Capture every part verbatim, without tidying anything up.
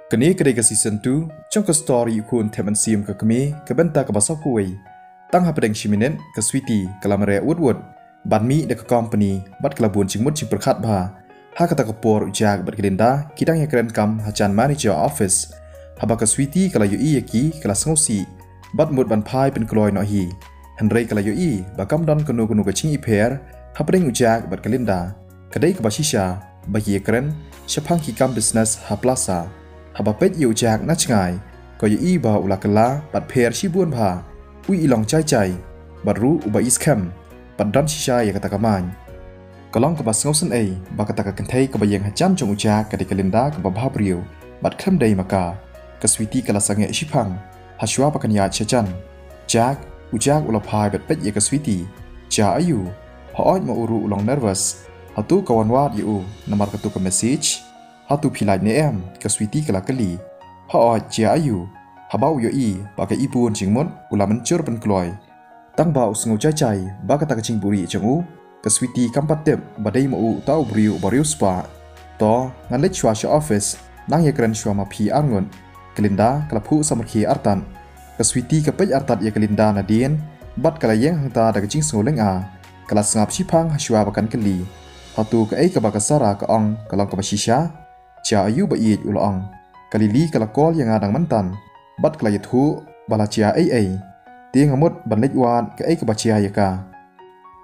Kane ka dei ka season two jong ka story U Khun Thep Mynsiem ka Kmie, ka bynta kaba sawphew wei. Tang hapdeng shi minit ka Sweety ka la mareh wut wut ban mih da ka company bad ka la bun jingmut jingpyrkhat bha. Ha kata ka por u Jack bad ka Linda ki dang ïakren kam hajan manager office. Haba ka Sweety ka la ïohi ïa ki ka la sngewsih bad mut ban phai pynkloi noh hi. Hynrei ka la ïohi ba kam don kano kano ka jingipher hapdeng u Jack bad ka Linda. Ka dei kaba shisha ba ki ïakren shaphang ki kam business ha plaza. Haba peit ïa u Jack na jngai, ka ïohi ba u la kylla bad pher shibun bha. U i long jai jai bad ruh uba i skhem bad don shisha ïa kata ka main. Ka long kaba sngewsynei ba kata ka kynthei kaba ïeng hajan jong u Jack ka dei ka Linda kaba bha briew bad khlem dei ma ka. Ka Sweety ka la sangeh shiphang hashwa ba kan ïaid shajan. Jack, u Jack u la phai bad peit ïa ka Sweety. Jia aiu? Hooid, ma u ruh u long nervous. Hato ka wan wad ïa u namar katu ka message? Hato phi lait ne em? Ka Sweety ka la kylli. Hooid, jia aiu? Haba u ïohi ba ka i bun jingmut, u la mynjur pynkloi. Tang ba u sngew jai jai ba kata ka jingbuhrieh jong u, ka Sweety kam pat tip ba dei ma u uta u briew uba riewspah. To, ngan leit shuwa sha office, nang ïakren shuwa ma phi arngut. Ka Linda ka la phuh samrkhie artat. Ka Sweety ka peit artat ïa ka Linda nadien bad ka la ïeng hangta da ka jingsngew lynga. Ka la sngap shiphang hashwa ba kan kylli. Hato kaei kaba ka Sarah ka ong ka long kaba shisha? Jia aiu ba ïeit, u la ong. Ka Lily ka la call ïa nga dang mynta bad ka la ïathuh ba la jia ei ei. Te nga mut ban leit wad kaei kaba jia ïa ka.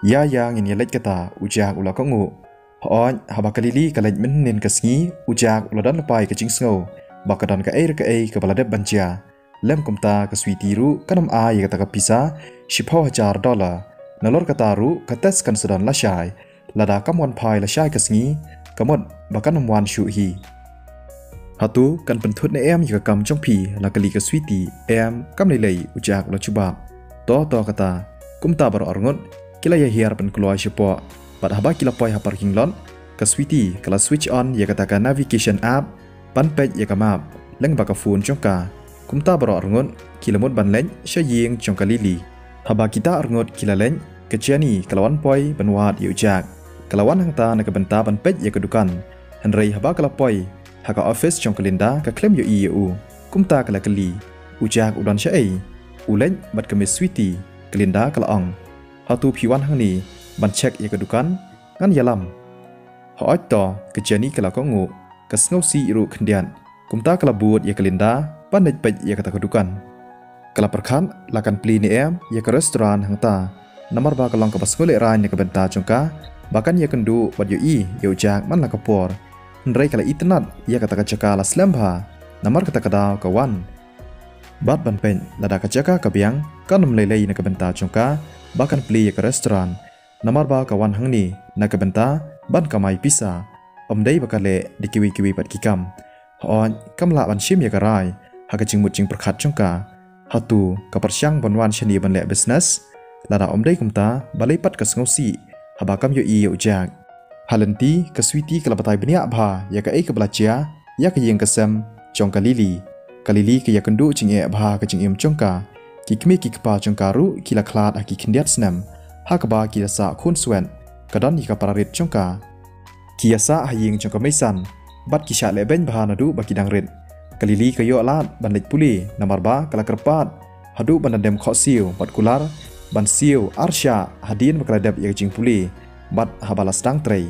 Ïa ïa, ngin ïa leit kata, u Jack u la kohnguh. Hooid, haba ka Lily ka leit mynhynnin ka sngi, u Jack u la don lypa ïa ka jingsngew ba ka don kaei re kaei kaba la dep ban jia. Lem kumta ka Sweety ruh kan ym ai ïa kata ka pisa shiphew hajar dollar. Nalor kata ruh ka test kan sa don lashai. Lada kam wan phai lashai ka sngi, ka mut ba kan ym wan shuh hi. Hato kan pynthut ne em ïa ka kam jong phi? La kylli ka Sweety. Em, kam lei lei, u Jack u la jubab. To to kata. Kumta baroh arngut ki la ïa hiar pynkloi shapoh. Bad haba ki la poi ha parking lot, ka Sweety ka la switch on ïa kata ka navigation app ban peit ïa ka map lyngba ka phone jong ka. Kumta baroh arngut ki la mut ban leit sha ïing jong ka Lily. Haba kita arngut ki la leit, ka Jenny ka la wan poi ban wad ïa u Jack. Ka la wan hangta na ka bynta ban peit ïa ka dukan. Hynrei haba ka la poi ha ka office jong ka Linda, ka khlem ïohi ïa u. Kumta ka la kylli, u Jack u don shaei? U leit bad ka Miss Sweety, ka Linda ka la ong. Hato phi wan hangne ban check ïa ka dukan? Ngan ïalam. Hooid to, ka Jenny ka la kohnguh, ka sngewsih ruh khyndiat. Kumta ka la bud ïa ka Linda ban leit peit ïa kata ka dukan. Ka la pyrkhat la kan plie ne em ïa ka restaurant hangta, namar ba ka long kaba sngewlehraiñ na ka bynta jong ka ba kan ïakynduh bad ïohi ïa u Jack man la ka por. Hynrei ka la itynnad ïa kata ka jaka la slem bha, namar kata ka daw ka wan bad ban peit lada ka jaka ka biang, kan ym lei lei na ka bynta jong ka ba kan plie ïa ka restaurant. Namar ba ka wan hangne na ka bynta ban kamai pisa, ym dei ba ka leh da kiwei kiwei pat ki kam. Hooid, kam lah ban shim ïa ka rai ha ka jingmut jingpyrkhat jong ka. Hato ka pyrshang ban wan shane ban leh business? Lada ym dei kumta, balei pat ka sngewsih haba kam ïohi ïa u Jack? Ha lynti ka Sweety ka la batai bniah bha ïa kaei kaba la jia ïa ka ïing ka sem jong ka Lily. Ka Lily ka ïakynduh jingeh bha ha ka jingim jong ka. Ki kmie ki kpa jong ka ruh ki la khlad ha ki khyndiat snem, ha kaba ki la sah khun swet. Ka don ïa ka pararit jong ka. Ki ïasah ha ïing jong ka Meisan bad ki shah lehbeiñ bha naduh ba ki dang rit. Ka Lily ka ïoh lad ban leit pule namar ba ka la kyrpad haduh ban da dem khohsiew bad kular ban siew ar shah hadien ba ka la dep ïa ka jingpule bad haba la sdang trei.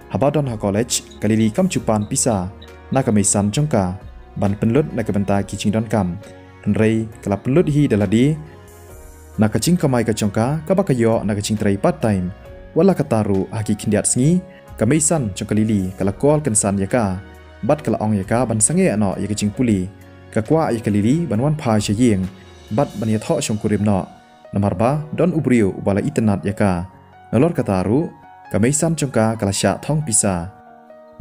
Haba don ha college, ka Lily kam ju pan pisa na ka Meisan jong ka ban pynlut na ka bynta ki jingdonkam. Hynrei ka la pynlut hi da lade na ka jingkamai ka jong ka kaba ka ïoh na ka jingtrei part time. Wat la katta ruh, ha ki khyndiat sngi ka Meisan jong ka Lily ka la call kynsan ïa ka bad ka la ong ïa ka ban sangeh noh ïa ka jingpule. Ka kwah ïa ka Lily ban wan phai sha ïing bad ban ïathoh shongkurim noh, namar ba don u briew uba la itynnad ïa ka. Nalor kata ruh, ka Meisan jong ka ka la shah thong pisa.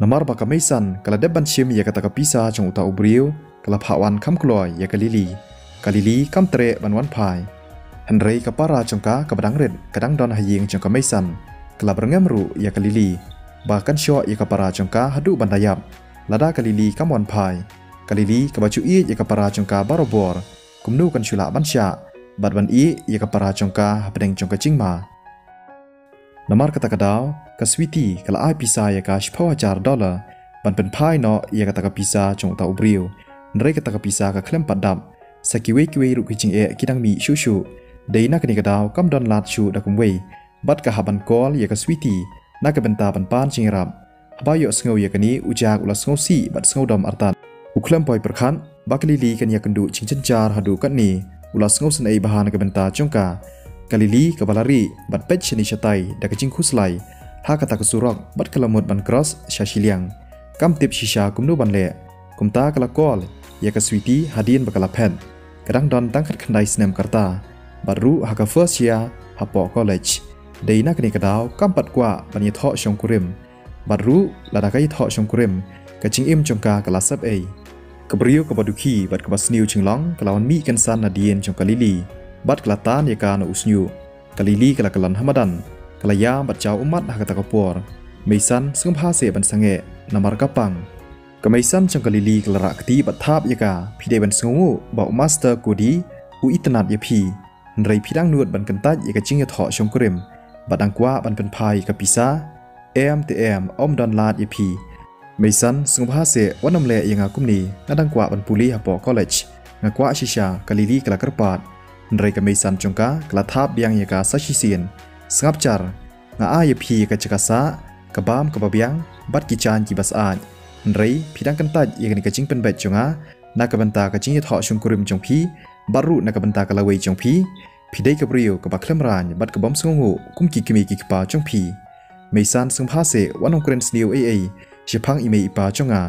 Namar ba ka Meisan ka la dep ban shim ïa kata ka pisa jong uta u briew, ka la phah wan kham kloi ïa ka Lily. Ka Lily kam treh ban wan phai. Hynrei ka para jong ka kaba dang rit ka dang don ha ïing jong ka Meisan, ka la byrngem ruh ïa ka Lily ba kan shoh ïa ka para jong ka haduh ban da ïap lada ka Lily kam wan phai. Ka Lily kaba ju ïeit ïa ka para jong ka barabor, kumno kan shu lah ban shah bad ban ïeh ïa ka para jong ka hapdeng jong ka jingma? Namar kata ka daw, ka Sweety ka la ai pisa ïa ka shiphew hajar dollar ban pynphai noh ïa kata ka pisa jong uta u briew. Hynrei kata ka pisa ka khlem pat dap. Sa kiwei kiwei ruh ki jingeh ki dang mih shuh shuh. Dei na kane ka daw kam don lad shuh da kumwei. Bad ka hap ban call ïa ka Sweety na ka bynta ban pan jingïarap. Haba ïohsngew ïa kane, u Jack u la sngewsih bad sngewdom artat. U khlem poi pyrkhat ba ka Lily kan ïakynduh jingjynjar haduh katne. U la sngewsynei bha na ka bynta jong ka. Ka Lily kaba la rieh bad peit shane shatai da ka jingkhuslai ha kata ka surok bad ka la mut ban cross sha shiliang. Kam tip shisha kumno ban leh. Kumta ka la call ïa ka Sweety hadien ba ka la phet. Ka dang don tang khatkhyndai snem ka rta. Bad ruh ha ka first year hapoh college. Dei na kane ka daw kam pat kwah ban ïathoh shongkurim. Bad ruh lada ka ïathoh shongkurim, ka jingim jong ka ka la sep ei. Ka briew kaba dukhi bad kaba sniew jinglong ka la wan mih kynsan nadien jong ka Lily. Bad ka la tan ïa ka na u shñiuh. Ka Lily ka la kyllon ha madan. Ka la ïam bad jaw ummat ha kata ka por. Meisan sngewbha seh ban sangeh namar ka pang. Ka Meisan jong ka Lily ka la rah kti bad thap ïa ka, phi dei ban sngewnguh ba u Master Cody u itynnad ïa phi. Hynrei phi dang nud ban kyntait ïa ka jingïathoh shongkurim bad dang kwah ban pynphai ïa ka pisa. Em te em, ym don lad ïa phi. Meisan sngewbha seh, wat nym leh ïa nga kumne, nga dang kwah ban pule hapoh college. Nga kwah shisha, ka Lily ka la kyrpad. Hynrei ka Meisan jong ka ka la thap biang ïa ka sa shisien. Sngap jar. Nga ai ïa phi ïa ka jaka sah, ka bam kaba biang bad ki jaiñ kiba sah. Hynrei phi dang kyntait ïa kane ka jingpynbeit jong nga na ka bynta ka jingïathoh shongkurim jong phi bad ruh na ka bynta ka lawei jong phi. Phi dei ka briew kaba khlem raiñ bad ka bym sngewnguh kum ki kmie ki kpa jong phi. Meisan sngewbha seh, wat nym kren sniew ei ei shaphang i mei i pa jong nga.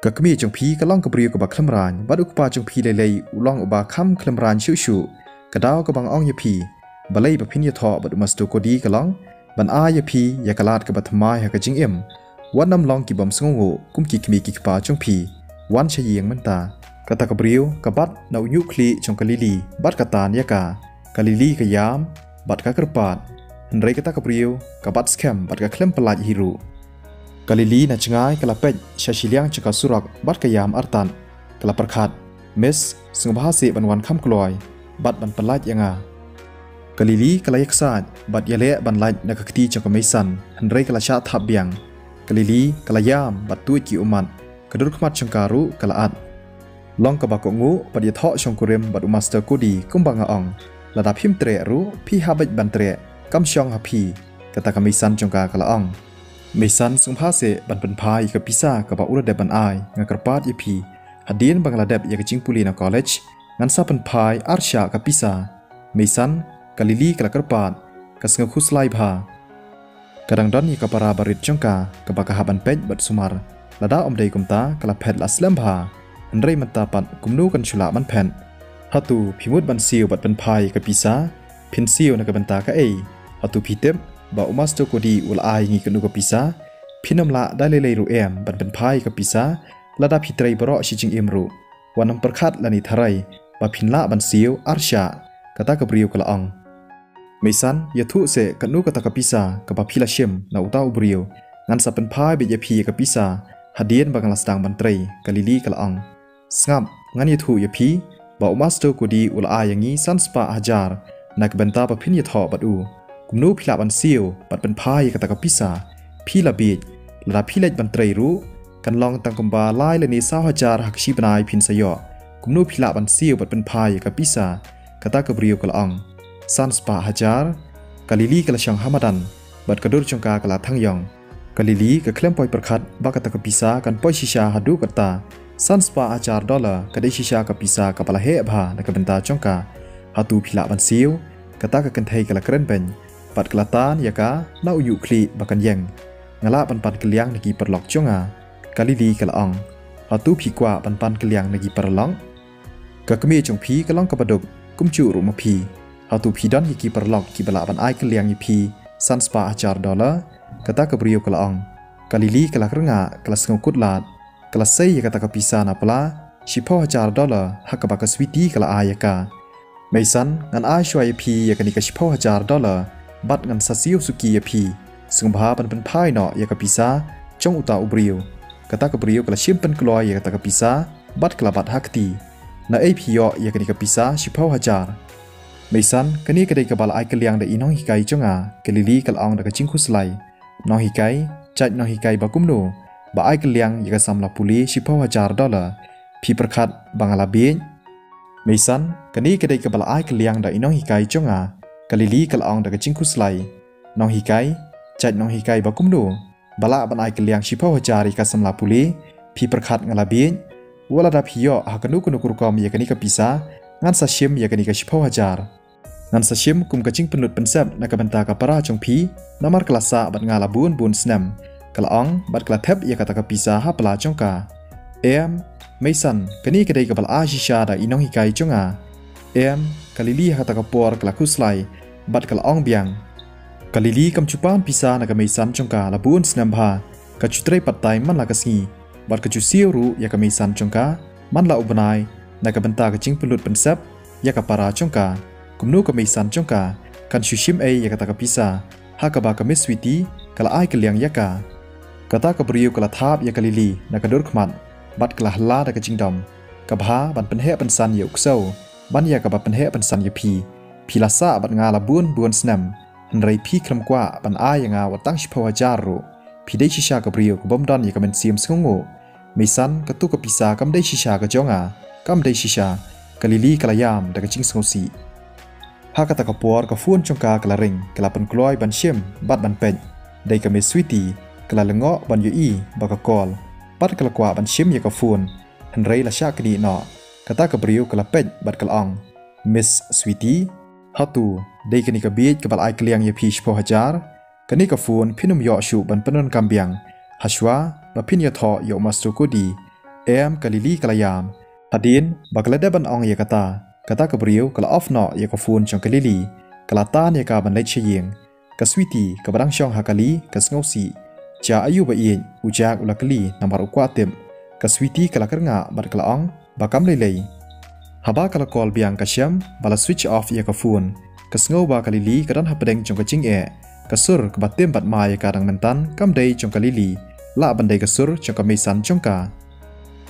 Ka kmie jong phi ka long ka briew kaba khlem raiñ bad u kpa jong phi lei lei u long uba kham khlem raiñ shuh shuh. Ka daw kaba nga ong ïa phi, balei ba phin ïathoh bad u Master Cody ka long ban ai ïa phi ïa ka lad kaba thymmai ha ka jingim. Wat nym long ki bym sngewnguh kum ki kmie ki kpa jong phi. Wan sha ïing mynta. Kata ka briew ka bat na u ñiuh khlieh jong ka Lily bad ka tan ïa ka. Ka Lily ka ïam bad ka kyrpad. Hynrei kata ka briew ka bat skhem bad ka khlem pyllait hi ruh. Ka Lily na jngai ka la peit sha shiliang jong ka surok bad ka ïam artat. Ka la pyrkhat, "Miss, sngewbha seh ban wan kham kloi bad ban pyllait ïa nga." Ka Lily ka la ïaksaid bad ïaleh ban lait na ka kti jong ka Meisan, hynrei ka la shah thap biang. Ka Lily ka la ïam bad tuid ki ummat. Ka dur khmat jong ka ruh ka la at. Long kaba kohnguh bad ïathoh shongkurim bad u Master Cody kumba nga ong. Lada phim treh ruh, phi hap beit ban treh, kam shong ha phi, kata ka Meisan jong ka ka la ong. Meisan sngewbha seh ban pynphai ïa ka pisa kaba u la dep ban ai, nga kyrpad ïa phi. Hadien ba nga la dep ïa ka jingpule na college, ngan sa pynphai ar shah ka pisa. Meisan, ka Lily ka la kyrpad, ka sngewkhuslai bha. Ka dang don ïa ka para barit jong ka, kaba ka hap ban peit bad sumar. Lada ym dei kumta, ka la phet la slem bha. Hynrei mynta pat kumno kan shu lah ban phet. Hato phi mut ban siew bad pynphai ïa ka pisa, phin siew na ka bynta kaei. Hato phi tip ba u Master Cody u la ai ïa ngi kano ka pisa. Phin ym lah da lei lei ruh em ban pynphai ïa ka pisa, lada phi trei baroh shi jingim ruh. Wat nym pyrkhat lane tharai ba phin lah ban siew ar shah, kata ka briew ka la ong. Meisan, ïathuh seh kano kata ka pisa kaba phi la shim na uta u briew. Ngan sa pynphai beit ïa phi ïa ka pisa hadien ba ngan la sdang ban trei, ka Lily ka la ong. Sngap, ngan ïathuh ïa phi ba u Master Cody u la ai ïa ngi san spah hajar na ka bynta ba phin ïathoh bad u. Kumno phi lah ban siew bad pynphai ïa kata ka pisa? Phi la bieit. Lada phi leit ban trei ruh, kan long tang kumba lai lane saw hajar ha ka shi bnai phin sa ïoh. Kumno phi lah ban siew bad pynphai ïa ka pisa? Kata ka briew ka la ong. San spah hajar. Ka Lily ka la shong ha madan bad ka dur jong ka ka la thang ïong. Ka Lily ka khlem poi pyrkhat ba kata ka pisa kan poi shisha haduh katta. San spah hajar dollar ka dei shisha ka pisa kaba la heh bha na ka bynta jong ka. Hato phi lah ban siew? Kata ka kynthei ka la kren beiñ bad ka la tan ïa ka na u ñiuh khlieh ba kan ïeng. Nga lah ban pan kylliang na ki paralok jong nga, ka Lily ka la ong. Hato phi kwah ban pan kylliang na ki paralok? Ka kmie jong phi ka long kaba duk kumjuh ruh ma phi. Hato phi don ïa ki paralok kiba lah ban ai kylliang ïa phi san spah hajar dollar? Kata ka briew ka la ong. Ka Lily ka la kyrngah, ka la sngewkut lad. Ka la sei ïa kata ka pisa na pla, shiphew hajar dollar ha kaba ka Sweety ka la ai ïa ka. Meisan, ngan ai shuwa ïa phi ïa kane ka shiphew hajar dollar bad ngan sa siew suki ïa phi. Sngewbha ban pynphai noh ïa ka pisa jong uta u briew. Kata ka briew ka la shim pynkloi ïa kata ka pisa bad ka la bat ha kti. Naei phi ïoh ïa kane ka pisa shiphew hajar? Meisan, kane ka dei kaba la ai kylliang da i nonghikai jong nga, ka Lily ka la ong da ka jingkhuslai. Nonghikai? Jait nonghikai ba kumno? ba ai kylliang ïa ka samla pule shiphew hajar dollar. Phi pyrkhat ba nga la bieit? Meisan, kane ka dei kaba la ai kylliang da i nonghikai jong nga. Ka Lily ka la ong da ka jingkhuslai. Nonghikai, jait nonghikai ba kumno ba lah ban ai kylliang shiphew hajar ïa ka samla pule? Phi pyrkhat nga la bieit? Wat lada phi ïoh ha kano kano ka rukom ïa kane ka pisa, ngan sa shim ïa kane ka shiphew hajar. Ngan sa shim kum ka jingpynlut pynsep na ka bynta ka para jong phi, namar ka la sah bad nga la bun bun snem. Ka la ong bad ka la thep ïa kata ka pisa ha pla jong ka. Em, Meisan, kane ka dei kaba la ai shisha da i nonghikai jong nga. Em, ka Lily ha kata ka por ka la khuslai bad ka la ong biang. Ka Lily kam ju pan pisa na ka Meisan jong ka la bun snem bha. Ka ju trei part time man la ka sngi bad ka ju siew ruh ïa ka Meisan jong ka man la u bnai na ka bynta ka jingpynlut pynsep ïa ka para jong ka. Kumno ka Meisan jong ka kan shu shim ei ïa kata ka pisa ha kaba ka Miss Sweety ka la ai kylliang ïa ka? Kata ka briew ka la thap ïa ka Lily na ka dur khmat bad ka la hla da ka jingdom. Ka bha ban pynheh pynsan ïa u ksew ban ïa kaba pynheh pynsan ïa phi. Phi la sah bad nga la bun bun snem, hynrei phi khlem kwah ban ai ïa nga wat tang shiphew hajar ruh. Phi dei shisha ka briew ka bym don ïa ka mynsiem sngewnguh. Meisan, katu ka pisa kam dei shisha ka jong nga. Kam dei shisha. Ka Lily ka la ïam da ka jingsngewsih. Ha kata ka por ka phone jong ka ka la ring, ka la pynkloi ban shim bad ban peit. Dei ka Miss Sweety. Ka la lyngngoh ban ïohi ba ka call bad ka la kwah ban shim ïa ka phone, hynrei la shah knieh noh. Kata ka briew ka la peit bad ka la ong, Miss Sweety? Hato dei kane ka bieit kaba la ai kylliang ïa phi shiphew hajar? Kane ka phone phin ym ïoh shuh ban pyndonkam biang hashwa ba phin ïathoh ïa u Master Cody. Em, ka Lily ka la ïam. Hadien ba ka la dep ban ong ïa kata, kata ka briew ka la off noh ïa ka phone jong ka Lily. Ka la tan ïa ka ban leit sha ïing. Ka Sweety kaba dang shong ha kali ka sngewsih. Jia aïu ba ïeit? U Jack u la kylli namar u kwah tip. Ka Sweety ka la kyrngah bad ka la ong ba kam lei lei. Haba ka la call biang ka shem ba la switch off ïa ka phone. Ka sngew ba ka Lily ka don hapdeng jong ka jingeh. Ka sur kaba tim bad ma ïa ka dang mynta kam dei jong ka Lily, lah ban dei ka sur jong ka Meisan jong ka.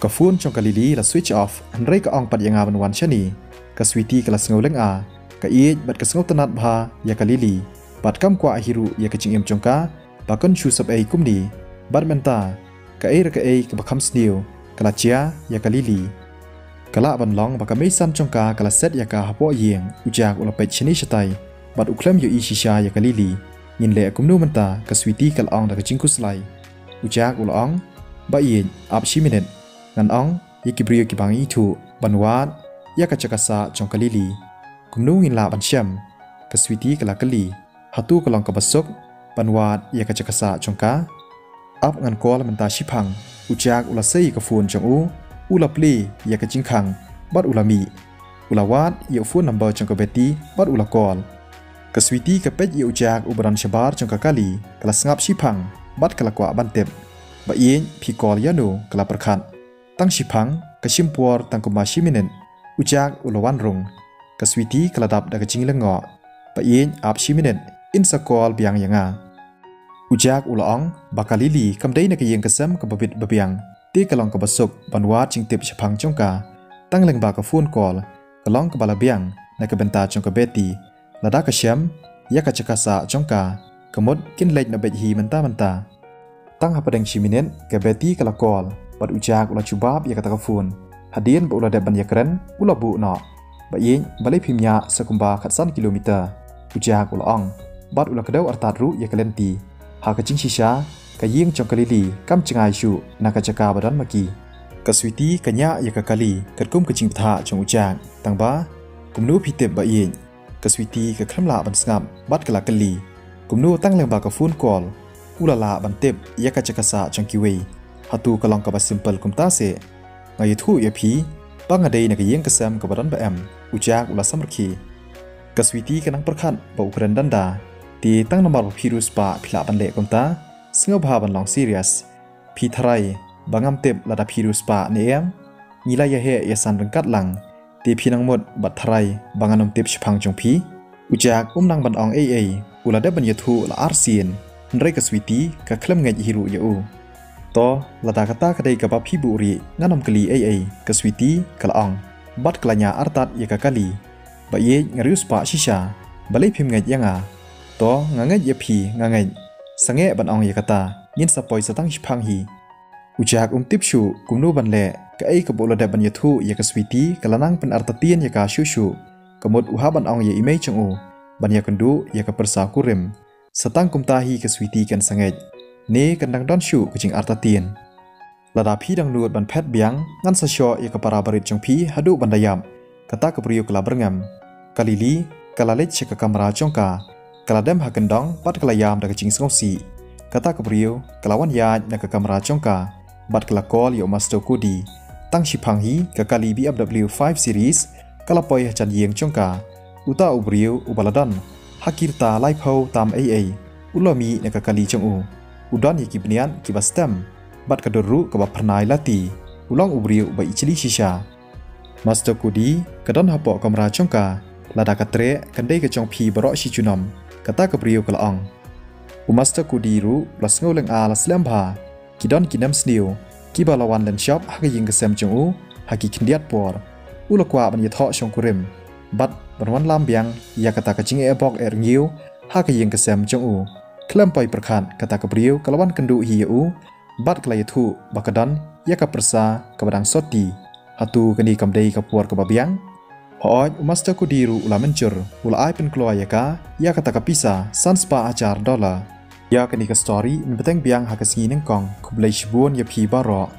Ka phone jong ka Lily la switch off, hynrei ka ong pat ïa nga ban wan shane. Ka Sweety ka la sngew lyngngoh, ka ïeit bad ka sngewtynnat bha ïa ka Lily. Bad kam kwah hi ruh ïa ka jingim jong ka ba kan shu sep ei kumne. Bad mynta kaei re kaei kaba kham sniew ka la jia ïa ka Lily. Ka lah ban long ba ka Meisan jong ka ka la set ïa ka hapoh ïing. U Jack u la peit shane shatai bad u khlem ïohi shisha ïa ka Lily. Ngin leh kumno mynta? Ka Sweety ka la ong da ka jingkhuslai. U Jack u la ong, ba ïeit, ap shi minit. Ngan ong ïa ki briew kiba nga ithuh ban wad ïa ka jaka sah jong ka Lily. Kumno ngin lah ban shem? Ka Sweety ka la kylli. Hato ka long kaba suk ban wad ïa ka jaka sah jong ka? Ap, ngan call mynta shiphang. U Jack u la sei ïa ka phone jong u, u la plie ïa ka jingkhang bad u la mih. U la wad ïa u phone number jong ka Betty bad u la call. Ka Sweety ka peit ïa u Jack uba don shabar jong ka kali, ka la sngap shiphang bad ka la kwah ban tip. Ba ïeit, phi call ïano? Ka la pyrkhat. Tang shiphang, ka shim por tang kumba shi minit. U Jack u la wan rung. Ka Sweety ka la dap da ka jinglyngngoh. Ba ïeit, ap shi minit, yn sa call biang ïa nga. U Jack u la ong ba ka Lily kam dei na ka ïing ka sem kaba bit ba biang, te ka long kaba suk ban wad jingtip shaphang jong ka. Tang lyngba ka phone call ka long kaba la biang na ka bynta jong ka Betty. Lada ka shem ïa ka jaka sah jong ka, ka mut kin leit noh beit hi mynta mynta. Tang hapdeng shi minit ka Betty ka la call bad u Jack u la jubab ïa kata ka phone. Hadien ba u la dep ban ïakren, u la buh noh. Ba ïeit, balei phim ñiah sa kumba khatsan kilometer? U Jack u la ong bad u la kdew artat ruh ïa ka lynti. Ha ka jingshisha, ka ïing jong ka Lily kam jngai shuh na ka jaka ba don ma ki. Ka Sweety ka ñiah ïa ka kali katkum ka jingbthah jong u Jack. Tang ba kumno phi tip, ba ïeit? Ka Sweety ka khlem lah ban sngap bad ka la kylli. Kumno tang lyngba ka phone call u la lah ban tip ïa ka jaka sah jong kiwei? Hato ka long kaba simple kumta seh? Nga ïathuh ïa phi ba nga dei na ka ïing ka sem kaba don ba em. U Jack u la samrkhie. Ka Sweety ka nang pyrkhat ba u kren danda. Te tang namar ba phi riewspah phi lah ban leh kumta? Sngewbha ban long serious. Phi tharai ba ngam tip lada phi riewspah ne em? Ngi la ïaheh ïasan ryngkat lang. Te phi nang mut bad tharai ba ngan ym tip shaphang jong phi? U Jack um nang ban ong ei ei, u la dep ban ïathuh la arsien. Hynrei ka Sweety ka khlem ngeit hi ruh ïa u. To, lada kata ka dei kaba phi buhrieh, ngan ym kylli ei ei, ka Sweety ka la ong bad ka la ñiah artat ïa ka kali. Ba ïeit, nga riewspah shisha. Balei phim ngeit ïa nga? To, nga ngeit ïa phi, nga ngeit. Sangeh ban ong ïa kata, ngin sa poi sa tang shiphang hi. U Jack um tip shuh kumno ban leh, kaei kaba u la dep ban ïathuh ïa ka Sweety ka la nang pynartatien ïa ka shuh shuh. Ka mut u hap ban ong ïa i mei jong u ban ïakynduh ïa ka pyrsa kurim. Sa tang kumta hi ka Sweety kan sangeh ne kan dang don shuh ka jingartatien. Lada phi dang nud ban phet biang, ngan sa shoh ïa ka para barit jong phi haduh ban da ïap. Kata ka briew ka la byrngem. Ka Lily ka la leit sha ka kamra jong ka. Ka la dem ha kyndong bad ka la ïam da ka jingsngewsih. Kata ka briew ka la wan ïaid na ka kamra jong ka bad ka la call ïa u Master Cody. Tang shiphang hi ka kali B M W five Series ka la poi ha jan ïing jong ka. Uta u briew uba la don ha ki rta laiphew tam ei ei u la mih na ka kali jong u. U don ïa ki bniat kiba stem bad ka dur ruh kaba phyrnai lati. U long u briew uba ijli shisha. Master Cody ka don hapoh kamra jong ka. Lada ka treh kan dei ka jong phi baroh shi junom, kata ka briew ka la ong. U Master Cody ruh u la sngew lynga la slem bha. Ki don ki nemsniew kiba la wan lynshop ha ka ïing ka sem jong u ha ki khyndiat por. U la kwah ban ïathoh shongkurim bad ban wanlam biang ïa kata ka jingeh bok eh rngiew ha ka ïing ka sem jong u. Khlem poi pyrkhat kata ka briew ka la wan kynduh hi ïa u bad ka la ïathuh ba ka don ïa ka pyrsa kaba dang sotti. Hato kane kam dei ka por kaba biang? Hooid, u Master Cody ruh u la mynjur, u la ai pynkloi ïa ka ïa kata ka pisa san spah hajar dollar. Ïa kane ka story yn bteng biang ha ka sngi nyngkong. Khublei shibun ïa phi baroh.